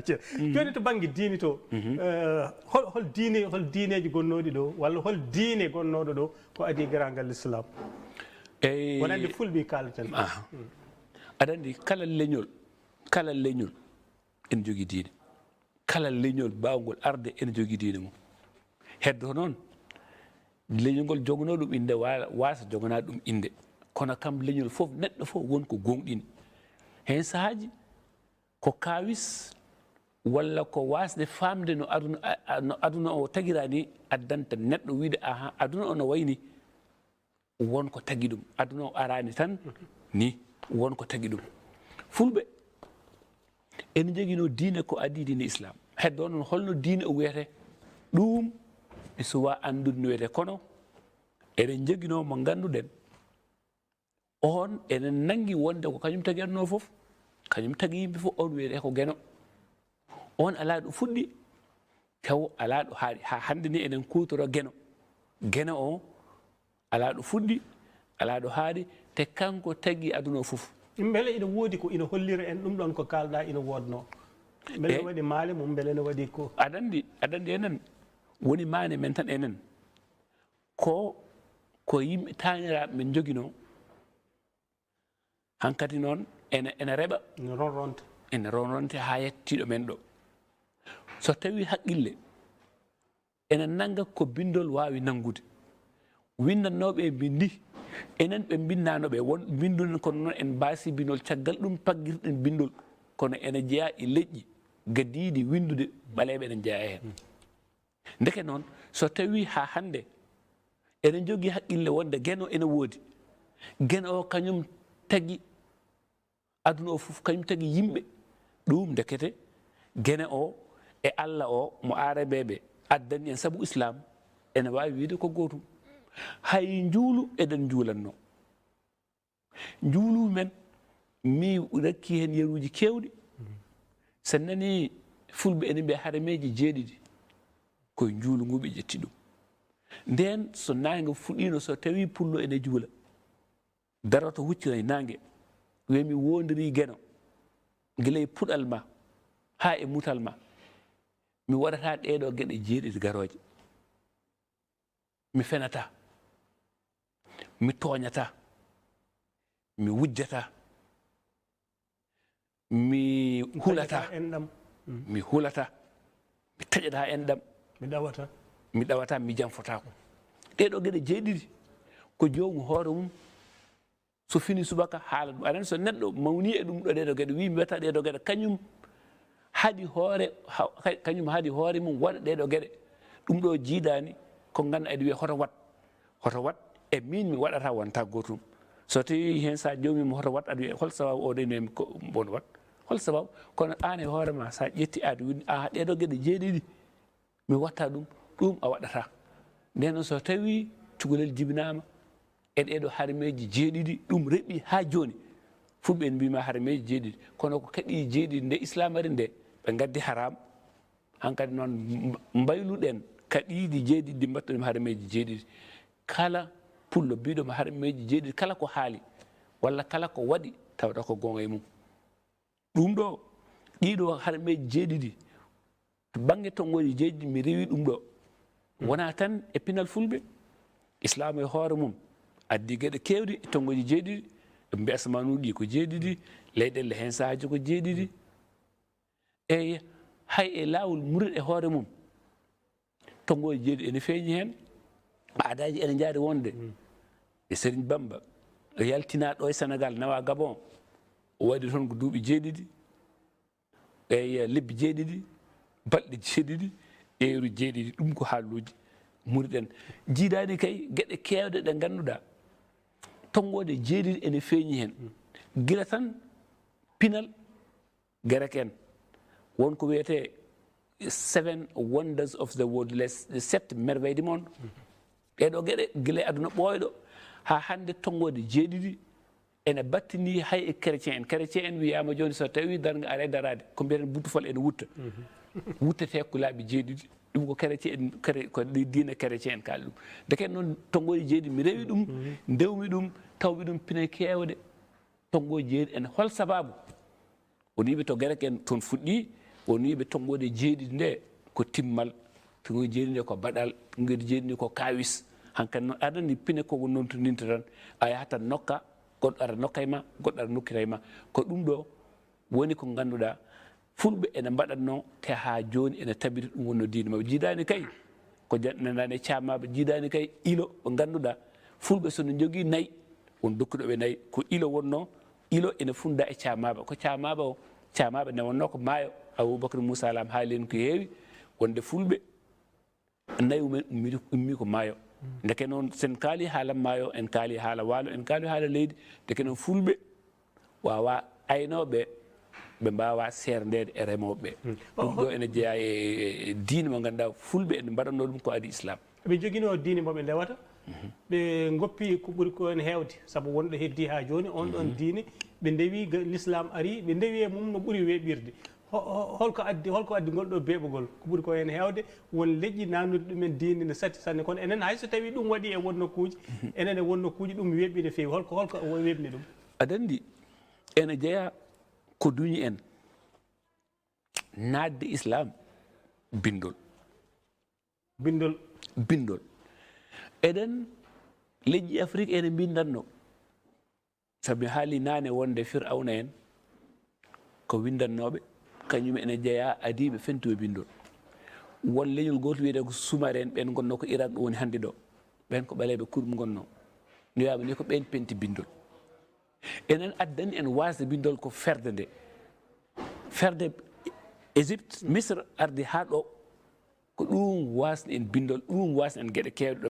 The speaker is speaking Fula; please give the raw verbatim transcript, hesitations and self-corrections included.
Jooni to bannge diine to, eh, hol, hol diine, hol diineeji gonnooɗi ɗo, walla hol diine gonnooɗo ɗo ko adii garaangal Lislaam? Wonande fulɓe kaalten. Aɗa anndi, kala leñol, kala leñol ene jogii diine. Kala leñol baawngol arde ene jogii diine mum. Heddo noon, leñol ngol joganoo ɗum innde, wa-, waasa joganaade ɗum innde. Kono kam leñol fof, neɗɗo fof won ko gooŋɗini. Heen sahaaji ko kaawis walla ko waasde faamde no aduna, a, a, no aduna o tagiraa ni addanta neɗɗo wiyde, "Aha, aduna o no wayi ni." Won ko tagi ɗum. Aduna o araani tan ni, won ko tagi ɗum. Fulɓe ene njoginoo diine ko adii diine Islaam. Heddo noon, holno diine o wiyetee? Ɗum mi suwaa anndude no wiyetee, kono eɗen njoginoo mo ngannduɗen, oon ene nanngi wonde ko kañum tagi aduna o fof, kañum tagi yimɓe fof, oon wiyetee ko Geno. Oon alaa ɗo fuɗɗi, taw alaa ɗo haaɗi. Haa hannde ni eɗen kuutoroo Geno. Geno o alaa ɗo fuɗɗi, alaa ɗo haaɗi, te kanko tagi aduna o fof. Mbele ina woodi ko ina hollira en ɗum ɗoon ko kaalɗaa ina woodnoo? Mbele ne waɗi maale mum, mbele ne waɗi ko? Aɗa anndi, aɗa anndi enen, woni maane men tan enen. Ko, ko yimɓe taaniraaɓe men njoginoo. Hankadi noon ene, ene reɓa. Ene ronronta. Ene ronronta haa yettii ɗo men ɗo. So tawii haqqille ene nannga ko binndol waawi nanngude. Winndannooɓe e mbinndi, enen ɓe mbinndaano ɓe, won mbinnduɗen, kono noon en mbaasii binndol, caggal ɗum paggirɗen binndol, kono ene jeyaa e leƴƴi gadiiɗi winndude, ɓaleeɓe ene njeyaa heen. Ndeke noon, so tawii haa hannde eɗen njogii haqqille wonde Geno ene woodi, Geno o kañum tagi aduna o fof, kañum tagi yimɓe, ɗum ndekete Geno o e Alla o mo Aarabeeɓe addani en sabu Islaam, ene waawi wiyde ko gootum. Hay njuulu eɗen njuulatnoo. Njuulu men, mi rakki heen yeruuji keewɗi. So nanii fulɓe ene mbiya harameeji jeeɗiɗi, ko e njuulu ngu ɓe ƴetti ɗum. Ndeen, so naange fuɗɗiino, so tawii pullo ene juula, daroto huccira e naange, wiya, "Mi woondirii Geno, gila e puɗal ma haa e mutal ma, mi waɗataa ɗeeɗoo geɗe jeeɗiɗi garooje." Mi fenataa, mi tooñataa, mi wujjataa, mi hulataa, enɗam. Mi hulataa, mi taƴataa enɗam. Mi ɗawataa. Mi ɗawataa, mi janfotaako. Ɗeeɗoo geɗe jeeɗiɗi ko joomu hoore mum. So fini subaka, haala ɗum. Aɗa anndi, so neɗɗo mawni e ɗum ɗo, ɗeeɗoo geɗe, wii, "Mi waɗataa ɗeeɗoo geɗe," kañum haɗi hoore, ha-, kay-, kañum haɗi hoore mum waɗa ɗeeɗoo geɗe. Ɗum ɗo jiidaani ko ngannduɗaa, eɗe wiyee hoto waɗ, hoto waɗ, e miin mi waɗataa, wontaa gootum. So tawii heen so a joomii mo hoto waɗ, aɗa wiyee, "Hol sababu o reenii mi ko won waɗ? Hol sababu?" Kono aan e hoore ma, so a ƴetti, aɗa winndi, "Aha, ɗeeɗoo geɗe jeeɗiɗi." Mi watta ɗum, ɗum a waɗata. Nden noon, so tawii cukalel jibinaama e ɗeeɗoo harmeeji jeeɗiɗi, ɗum reɓi haa jooni. Fulɓe en mbiima harmeeji jeeɗiɗi, kono ko kaɗi jeeɗiɗi nde Islaam ari nde, ɓe ngaddi haraam. Hankadi noon, mbayluɗen kaɗiiɗi jeeɗiɗi, mbaɗta ɗum harmeeji jeeɗiɗi. Kala pullo biiɗo mo harmeeji jeeɗiɗi, kala ko haali, walla kala ko waɗi, tawata ko goonga e mum. Ɗum ɗo, ɗiɗo harmeeji jeeɗiɗi, to bannge tonngooji jeeɗiɗi, mi rewi ɗum ɗo. Wonaa tan e pinal fulɓe, Islaam e hoore mum addi geɗe keewɗe e tonngooji jeeɗiɗi, ɓe mbiya asamanuuji ko jeeɗiɗi, leyɗeele heen sahaaji ko jeeɗiɗi. Eey, hay e laawol murid e hoore mum, tonngooji jeeɗiɗi ene feeñi heen. Aadaaji ene njaari wonde e Serigne Bamba, o yaltinaa ɗo e Senegal, nawa Gabon, o waɗi toon ko duuɓi jeeɗiɗi, eey, lebbi jeeɗiɗi, balɗe jeeɗiɗi, eeru jeeɗiɗi. Ɗum ko haaluuji murid en. Jiidaani kay geɗe keewɗe ɗe ngannduɗaa, tonngoode jeeɗiɗi ene feeñi heen. Gila tan pinal Gerek en, won ko wiyetee Seven Wonders of the World, les, les sept merveilles du monde. Ɗeeɗoo geɗe, gila e aduna ɓooyɗo haa hannde, tonngoode jeeɗiɗi ene battini hay e chrétien en. Chrétien en wiyaama jooni, so tawii darnga aray daraade, ko mbiyeten buttufal ene wutta. Wuttetee ko laabi jeeɗiɗi. Ɗum ko chrétien en, kre-, ko ɗi diine chrétien en kaali ɗum. Ndeke noon, tonngoode jeeɗiɗi, mi rewi ɗum, ndewmi ɗum, tawmi ɗum pine keewɗe. Tonngooji jeeɗiɗi en, hol sabaabu? Woni ɓe to Gerek en toon fuɗɗi, woni ɓe tonngode jeeɗiɗi nde ko timmal, tonngode jeeɗiɗi nde ko baɗal, tonngode jeeɗiɗi nde ko kawis. Hankadi noon aɗa anndi pine ko noon to ndinta tan, a yahata nokka, goɗɗo ara nokkay ma, goɗɗo ara nokkitay ma. Ko ɗum ɗo woni ko ngannduɗaa fulɓe ene mbaɗatnoo te haa jooni ene tabiti ɗum wonno diine maɓɓe. Jiidaani kay ko nanndani e caamaaɓe, jiidaani kay ilo ɓe ngannduɗaa fulɓe so no njogii nayi, won dokkuɗo ɓe nayi, ko ilo wonno, ilo ene funnda e caamaaɓe. Ko caamaaɓe o, caamaaɓe ne wonno ko maayo, Abubakar Muusa Laam haali heen ko heewi, wonde fulɓe nayi mumen ummi ko maayo. Ndeke noon, so en kaali haala maayo, en kaali haala waalo, en kaali haala leydi, ndeke noon fulɓe waawa aynooɓe, ɓe mbaawa seerndeede e remooɓe ɓe. Ɗum ɗo ene jeyaa e diine mo ngannduɗaa fulɓe ene mbaɗatnoo ɗum ko adii islam. Ɓe njoginoo diine mo ɓe ndewata, ɓe ngoppi ko ɓuri ko en heewde, sabu wonɗo heddii haa jooni, on ɗon diine, ɓe ndewi, l'islam ari, ɓe ndewi e mum no ɓuri weeɓirde. Holko addi, holko addi ngol ɗo beeɓugol? Ko ɓuri ko heen heewde, won leƴƴi naamnude ɗumen diine ne sati sanne, kono enen hay so tawii ɗum waɗi e won nokkuuji, enen e won nokkuuji ɗum weeɓi no feewi. Holko, holko weeɓni ɗum? Aɗa anndi, ene jeyaa ko duñi en naatde islam, binndol. Binndol. Binndol. Eɗen, leƴƴi Afrik ene mbinndanno. Sabu mi haali naane wonde Fir'awna en ko winndannooɓe, kañum ene jeyaa adiiɓe fentuɓe binndol. Won leñol gootol wiyetee ko Sumar en, ɓeen ngonnoo ko Irak, ɗum woni hannde ɗo. Ɓeen ko ɓaleeɓe kurum ngonnoo. No wiyaama ni ko ɓeen penti binndol. Enen addani en waasde binndol ko ferde nde. Ferde Égypte, Misra ardi haa ɗo. Ko ɗum waasni en binndol, ɗum waasni en geɗe keewɗe ɗo.